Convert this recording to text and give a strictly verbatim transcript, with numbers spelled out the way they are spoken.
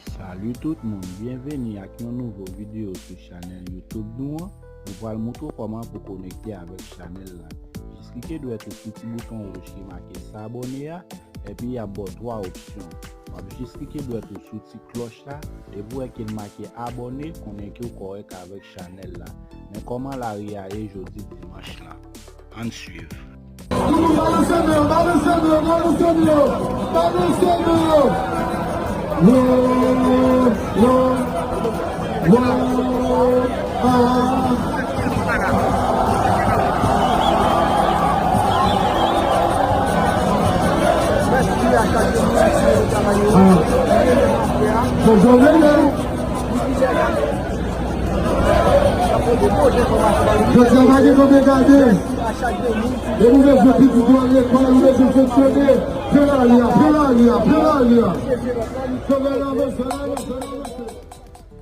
Salut tout moun, byenveni ak yon nouvo videyo sou chanèl YouTube nou an. Nou pral moutre w kòman pou konekte avèk chanèl la. Jis klike dwèt ou sou ti bouton wouj ki make s'abonner a, epi y ap ba w twa opsyon. W ap jis klike dwèt ou sou ti klòch la, depi w wè ke l make abòne, konnen ke w kòrèk avèk chanèl la. Men kòman lari a ye jodi dimanch la? Ann swiv. Balanse men yo, balanse men yo, balanse men yo, balanse men yo. Yo, yo, yo, ah. Ah. Bon, bon, bon, bon. Jodi a pa gen konbyen gade. E nou bezwen pitit yo al lekòl, nou bezwen fonksyone. Pran lari a, pran lari a, pran lari a. Sovè nan men, sovè.